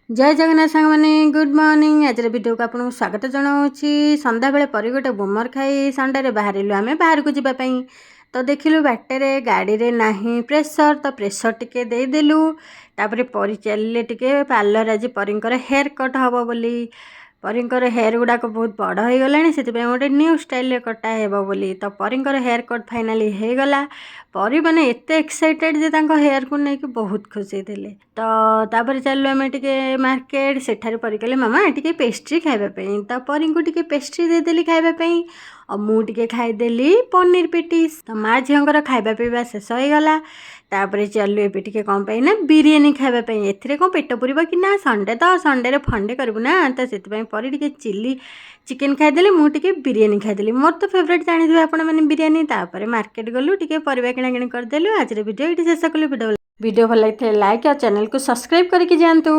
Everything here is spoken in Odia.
ଜୟ ଜଗନ୍ନାଥ ସାଙ୍ଗମାନେ, ଗୁଡ଼୍ ମର୍ଣ୍ଣିଂ। ଆଜିର ଭିଡ଼ିଓକୁ ଆପଣଙ୍କୁ ସ୍ୱାଗତ ଜଣାଉଛି। ସନ୍ଧ୍ୟାବେଳେ ପରି ଗୋଟେ ବୁମର ଖାଇ ସଣ୍ଡେରେ ବାହାରିଲୁ ଆମେ ବାହାରକୁ ଯିବା ପାଇଁ। ତ ଦେଖିଲୁ ବାଟରେ ଗାଡ଼ିରେ ନାହିଁ ପ୍ରେସର, ତ ପ୍ରେସର ଟିକେ ଦେଇଦେଲୁ। ତାପରେ ପରି ଚାଲିଲେ ଟିକେ ପାର୍ଲର, ଆଜି ପରିଙ୍କର ହେୟାର କଟ୍ ହେବ ବୋଲି। ପରିଙ୍କର ହେୟାର ଗୁଡ଼ାକ ବହୁତ ବଡ଼ ହେଇଗଲାଣି, ସେଥିପାଇଁ ଗୋଟେ ନ୍ୟୁ ଷ୍ଟାଇଲରେ କଟା ହେବ ବୋଲି। ତ ପରିଙ୍କର ହେୟାର କଟ୍ ଫାଇନାଲି ହେଇଗଲା। ପରି ମାନେ ଏତେ ଏକ୍ସାଇଟେଡ଼ ଯେ ତାଙ୍କ ହେୟାରକୁ ନେଇକି ବହୁତ ଖୁସି ଥିଲେ। ତ ତାପରେ ଚାଲିଲୁ ଆମେ ଟିକେ ମାର୍କେଟ। ସେଠାରେ ପରି କହିଲେ, "ମାମା, ଟିକେ ପେଷ୍ଟ୍ରି ଖାଇବା ପାଇଁ।" ତ ପରିଙ୍କୁ ଟିକେ ପେଷ୍ଟ୍ରି ଦେଇଦେଲି ଖାଇବା ପାଇଁ ଆଉ ମୁଁ ଟିକେ ଖାଇଦେଲି ପନିର ପେଟିସ୍। ତ ମା ଝିଅଙ୍କର ଖାଇବା ପିଇବା ଶେଷ ହେଇଗଲା। ତାପରେ ଚାଲିଲୁ ଏବେ ଟିକେ କ'ଣ ପାଇଁ ନା ବିରିୟାନୀ ଖାଇବା ପାଇଁ। ଏଥିରେ କ'ଣ ପେଟ ପୁରିବ କି ନା? ସଣ୍ଡେ ତ, ସଣ୍ଡେରେ ଫଣ୍ଡେ କରିବୁ ନା। ତ ସେଥିପାଇଁ ପରି ଟିକେ ଚିଲି ଚିକେନ୍ ଖାଇଦେଲେ, ମୁଁ ଟିକେ ବିରିୟାନୀ ଖାଇଦେଲି। ମୋର ତ ଫେଭରେଟ୍ ଜାଣିଥିବେ ଆପଣମାନେ, ବିରିୟାନୀ। ତାପରେ ମାର୍କେଟ ଗଲୁ, ଟିକେ ପରିବା କିଣାକିଣି କରିଦେଲୁ। ଆଜିର ଭିଡ଼ିଓ ଏଇଠି ଶେଷ କଲୁ। ଭିଡ଼ିଓ ଭଲ ଲାଗିଥିଲେ ଲାଇକ୍ ଆଉ ଚ୍ୟାନେଲକୁ ସବସ୍କ୍ରାଇବ୍ କରିକି ଯାଆନ୍ତୁ।